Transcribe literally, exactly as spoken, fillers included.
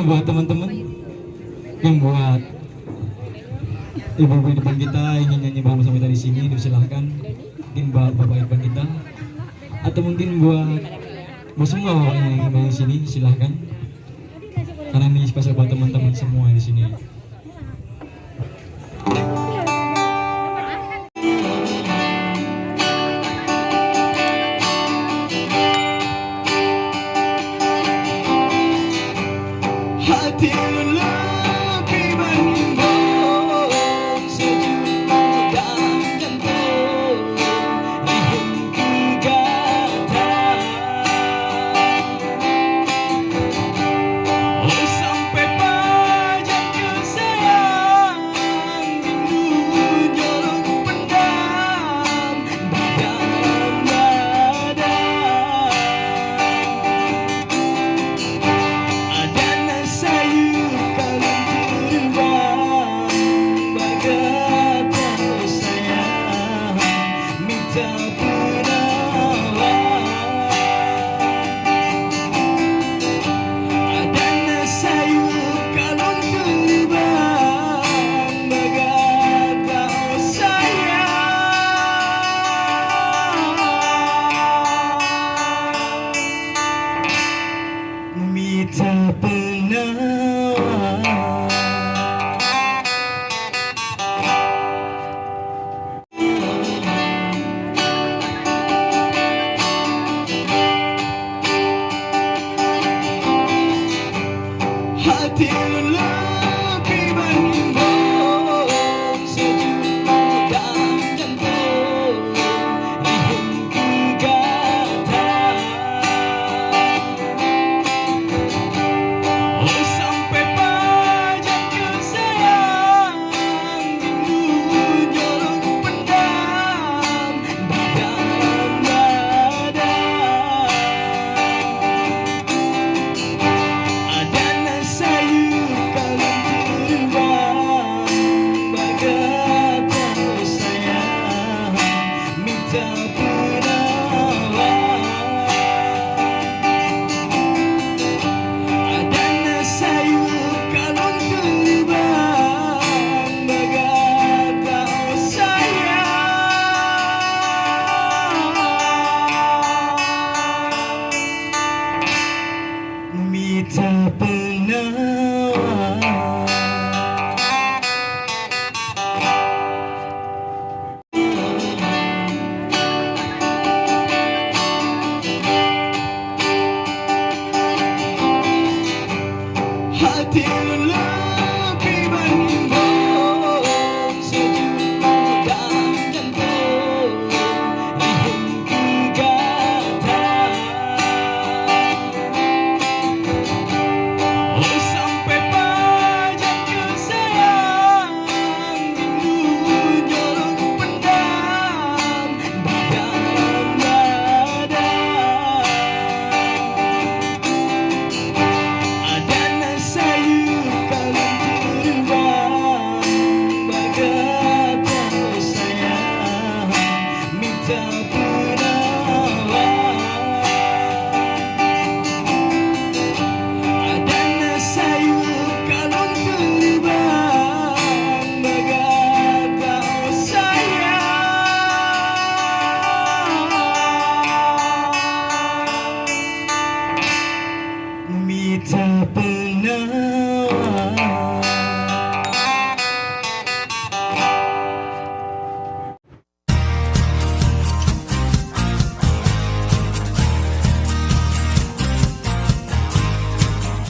Buat teman-teman, yang buat ibu-ibu depan kita ingin nyanyi bersama kita di sini, disilahkan. Mungkin buat bapak depan kita, atau mungkin buat, buat semua bapak yang ingin main di sini, silahkan. Karena ini spesial buat teman-teman semua di sini. Hati lulus di bandung sejuk dan jantung. Mita penawa. Hati lulus di bandung sejuk dan jantung. Mita penawa. Hati lulus di bandung sejuk dan jantung. Mita penawa.